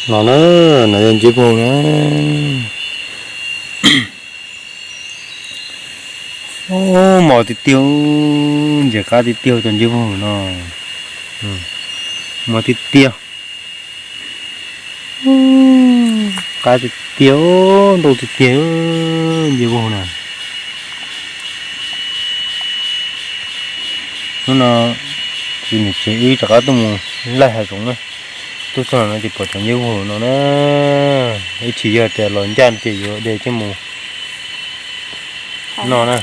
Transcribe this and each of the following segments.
Los na, no yog nceb vaug na. Mos tiag tiag, ntxim qab tiag tiag cov nceb vaug no. Mos tiag tiag, qab tiag tiag, ntau tiag tiag, nceb vaug na. Hnub no ces niam tsev wb rov qab tuaj mus laij hav zoov na. Tuaj txog no ces pom cov nceb vaug no na. Ib chim yog tias los ncaj ces yuav de coj mus noj na.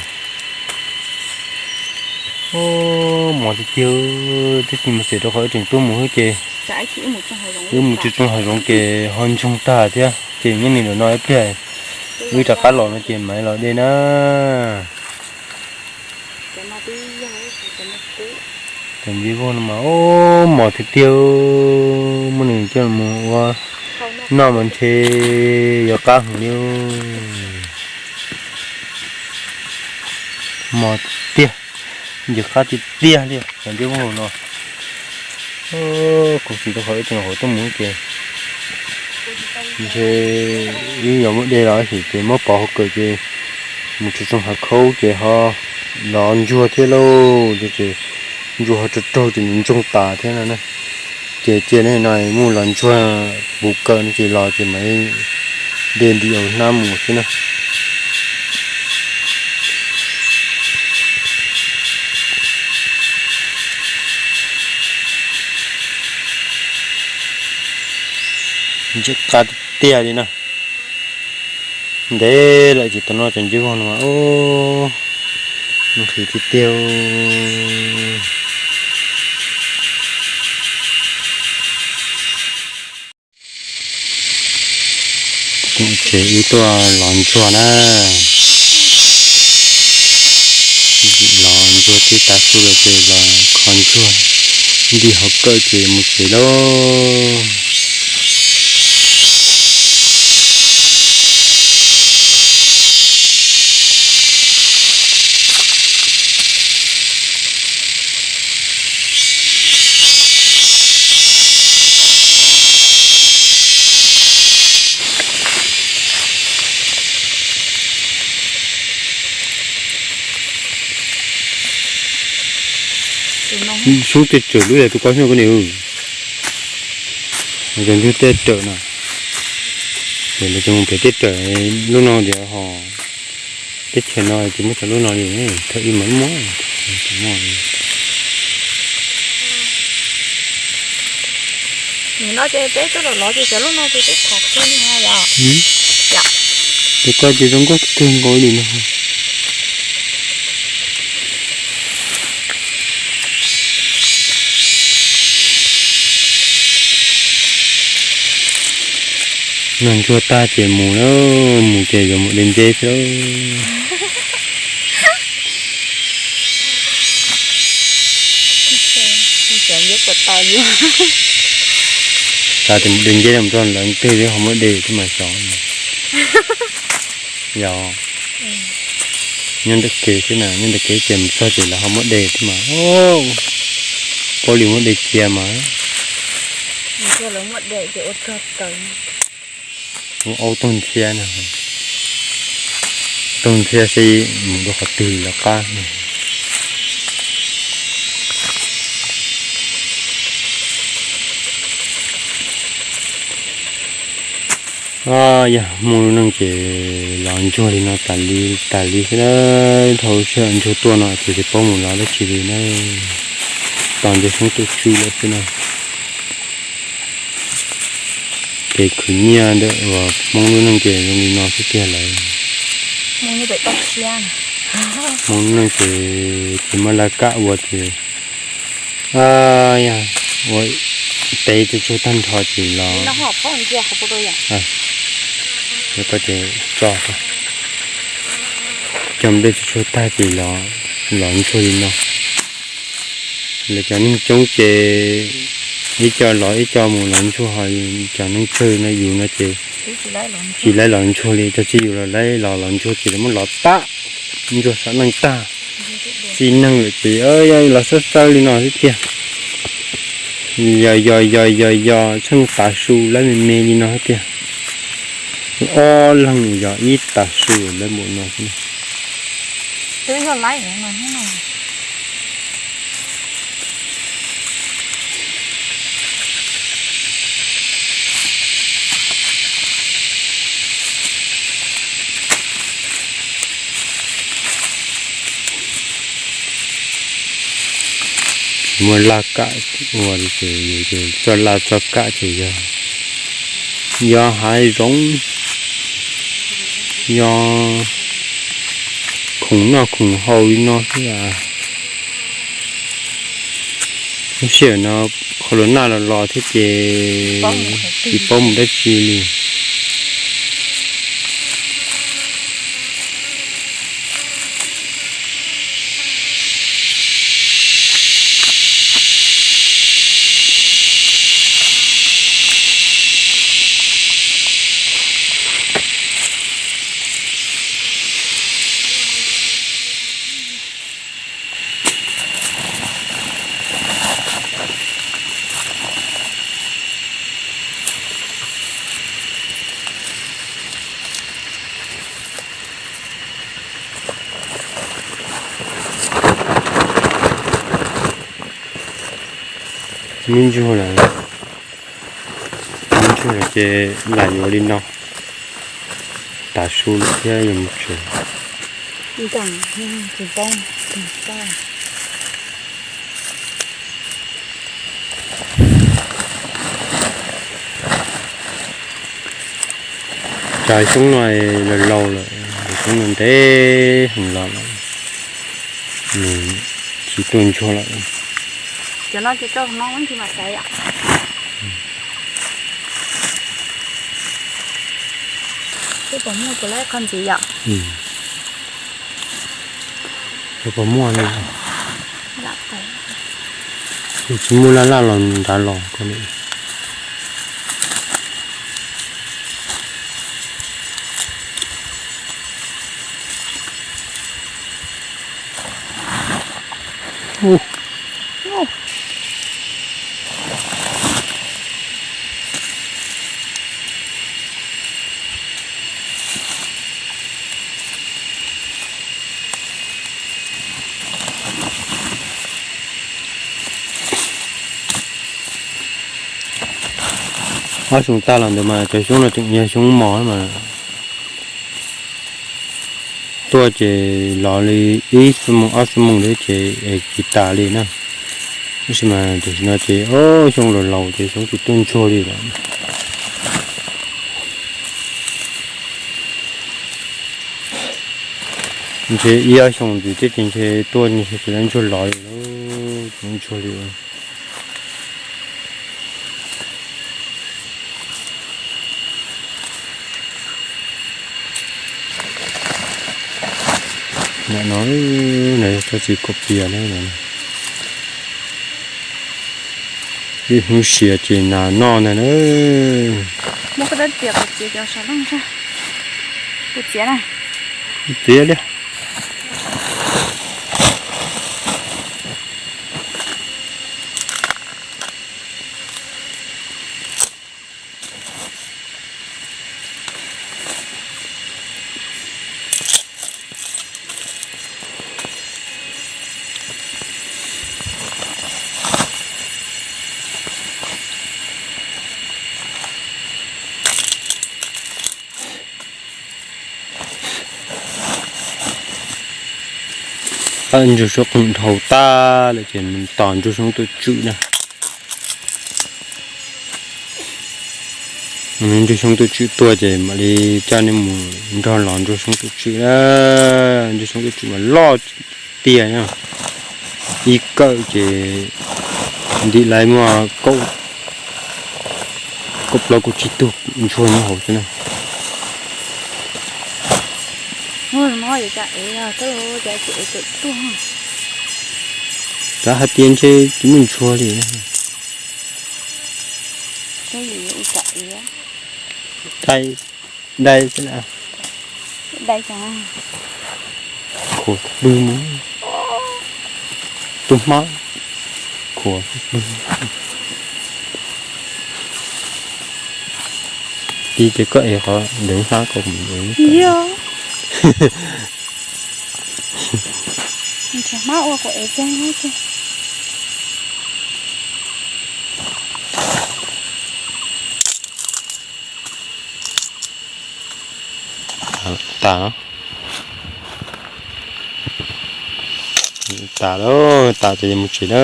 Mos tiag tiag, twb tsis mus xyem rau qhov wb tseem tuaj mus xwb ces wb mus tsis tsoog hav zoov ces ho ntsoog tag thiab ces nyob li ntawm no ib pliag wb rov qab los no ces mam los de na. Cov nceb vaug no mas mos tiag tiag, muab nws coj mus ua noj mas ntshe yuav qab heev li. Mos tiag, ntxim qab tiag tiag li cov nceb vaug no. Khuv xim rau qhov wb tseem nyuam qhuav tuaj mus ces ntshe wb yuav muab de los sim ces muab pov hauv kawm ces mus tsis tsoog hav khaub ces ho los ntsuag thiab lauj, ces ntsuag ho raug raug ces nws ntsoog tas thiab no na. Ces cia li no mus los ntsuag puv kawm no ces los ces mam de nti hnab mus xwb na. Ntxim qab tiag tiag li na. Ntev lawm ces tau noj cov nceb vaug no mas, nqhis tiag tiag. Kuv tsev wb tuaj los ntsuag na. Los ntsuag twb tav su lawm ces los kho ntsuag, nti hauv kawm ces mus tsev lauj. Xyoob tej rawm lub yog tus koj xyoob koj niam. Cov ntsuag tej rawm no, ces lawv cov mus pem tej rawm lub no tias ho teb chaws no ces muab cov lub no li, thaum ub mas muaj. Nim no ces peb tuaj los los ces cov lub no ces peb thov kiag li no yom. Ces koj ces zoo nkauj kawg nkaus li no. Noj ntsuag tag ces mus lawm, mus ces yuav mus de nceb xwb. Xav tias mus de nceb mus txog lawv twg ho muab de thiab mas xyov. Yog nyob ntawm kev xwb na, nyob ntawm kev ces mus txog ces lawv ho muab de thiab mas. Paub li muab de cia mas. Ua aub taug ntxhiab na, taug ntxhiab seb mus rau qhov twg los qab. Yog Hmoob lub neej ces los ntsuag li no tas li tas li xwb na. Thaum sij hawm ntsuag tuaj no ces tsis paub mus los dab tsi li na. Tos ntej xyoob tuaj tswb lawm xwb na. Kev khwv nyiaj ntawm uas Hmoob lub neej ces zoo li no xwb tiag lawm. Hmoob lub neej ces tsis muaj laj kam ua ces, yog ua teb tsuag tsuag tag nrho ces los, koj ces tso, cog nplej tsuag tsuag tag ces los, los ntsuag li no. Lawv cov neeg coob ces ib co los ib co mus los ntsuag, ho cov neeg tsawg no yus no ces tsis laib los ntsuag li, cov tsis yus los laib los los ntsuag ces lawv muab los tag, ntsuag xav neej tag, txij neeg lawm ces yog los xawb xawb li no xwb tiag. Yog yog yog yog yog tsheej tav su lawv me me li no tiag. Ob leeg yog ib tav su lawv npaum no. Muaj laj kam ua li ces yus ces txoj laj txoj kam ces yog, yog hav zoov, yog khoom noj khoom haus li no xwb as. Lub sij hawm no qhov los nag los los thiab ces tsis paub mus dab tsi li. Muaj ntsuag lawm, muaj ntsuag lawm ces lam yuav li no, tav su lawm thiab yuav mus tsev. Cov xyoob no laus laus lawm, cov xyoob no ntev heev los lawm, nws tsis tuaj ntsuag lawm. Puas muaj li? Tsis muaj laj laj los nrad los ko. Ob xyoo tag los ntawd mas cov xyoob no tseem yog xyoob mos mas tuaj ces los li ib xuab moos ob xuab moos xwb ces tsis tas li na. Tab sis mas tam sim no ces xyoob laus laus ces xyoob tsis tuaj ntsuag li lawm. Ntshe ib ob xyoo ntxiv thiab ces ntshe tuaj ntshe tsis ntsuag los li, tsis ntsuag li. Nim no, tsob txiv kaum pias na, ib hnub siav ces nas noj ntag na. Muab koj dab txiav kuv txiav cov saum no, kuv txiav na. Txiav li. Ntsuag xyoob qeej dhau tag lawm ces tos ntsuag xyoob tuaj tswm na. Ntsuag xyoob tuaj tswm tuaj ces mam li coj nej mus nrog los ntsuag xyoob tuaj tswm na. Ntsuag xyoob tuaj tswm mas loj tiag na. Ib kawm ces ntim lawv muaj kaum plaub kaum tsib tug ntsuag nyob hauv xwb na. Xav hais tias ntshe tsis muaj ntsuag li. Dai, dai, khuav pw mus, tus hmab, khuav pw. Ib ces koj ev qhov ntawd hlab ko mus ev. Yog. Ntshe hmab ua kuv ev cag ces. Tas, tas lawm, tas ces yuav mus tsev na,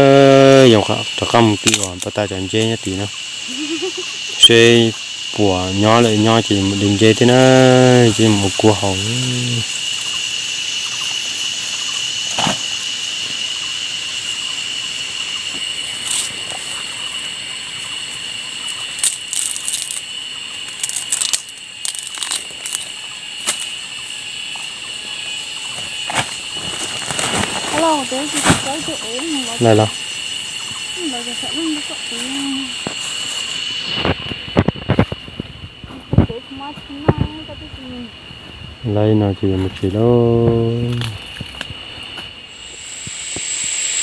yuav rov qab mus twm os, pab tas cov nceb nyob tid na. Seb puas nyob lawm, nyob ces yuav mus de nceb thiab na, ces yuav mus ua kua haus. Lawm los. Lawm no ces yuav mus tsev lauj.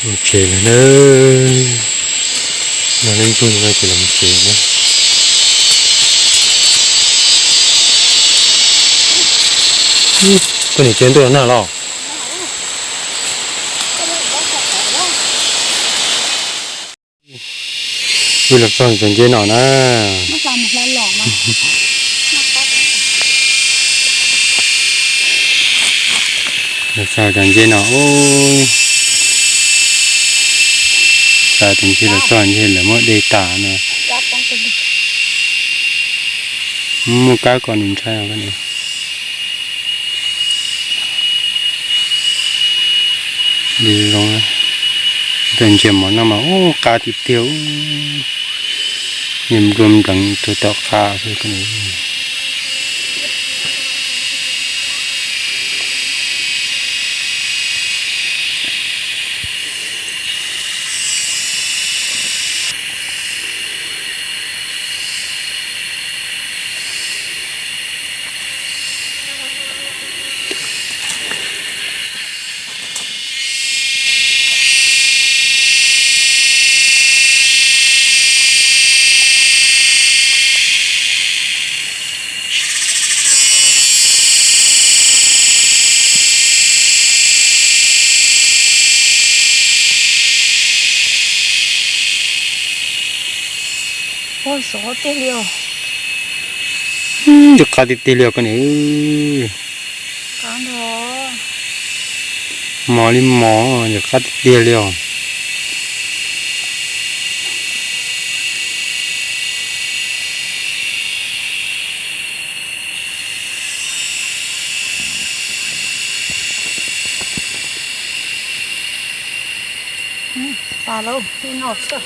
Mus tsev lawm na. No leej ntsuj no ces los mus tsev na. Koj niam tsev ntuj los nag los. Wb los txog cov nceb no na. Los txog cov nceb no, xav tias ntshe los txog ntshe lawv muab de tas no. Muaj kab ko nws ntshai os. Li zoo, ntsia mov no mas ub qab tiag tiag, nyias nplua npleev rau tom qab xwb. Ua sov tiag li os. Ntxim qab tiag tiag li os koj niam. Mos li mos, ntxim qab tiag tiag li os.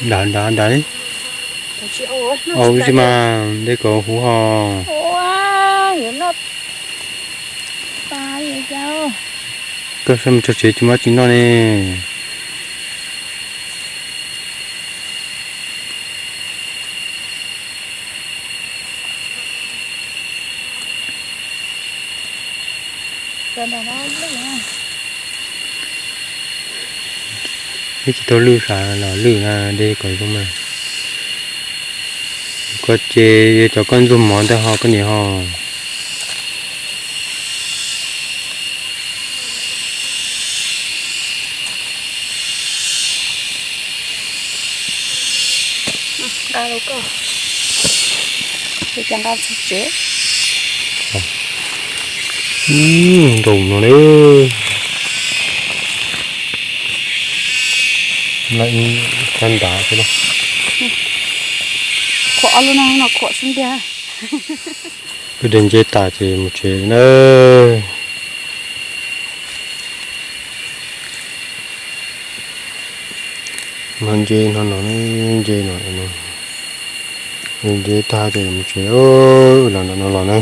Nrad nrad nrad. Au tsis mas dej kaus huv ho. Koj saib mus tso tsev tsis muaj tsis noj ne. Ib tsis tau lwj sav los lwj na, dej kaus zoo mas. Koj ces cov koj ntxuag mov ntawd ho koj niam ho. Ntaus no le. Lawm ib qho nrad xwb na. Khuam ob lub no, no khuam xwb ntiag. Wb de nceb tas ces mus tsev na. No nceb no no, nceb no no, nceb tag ces mus tsev, los no no los na.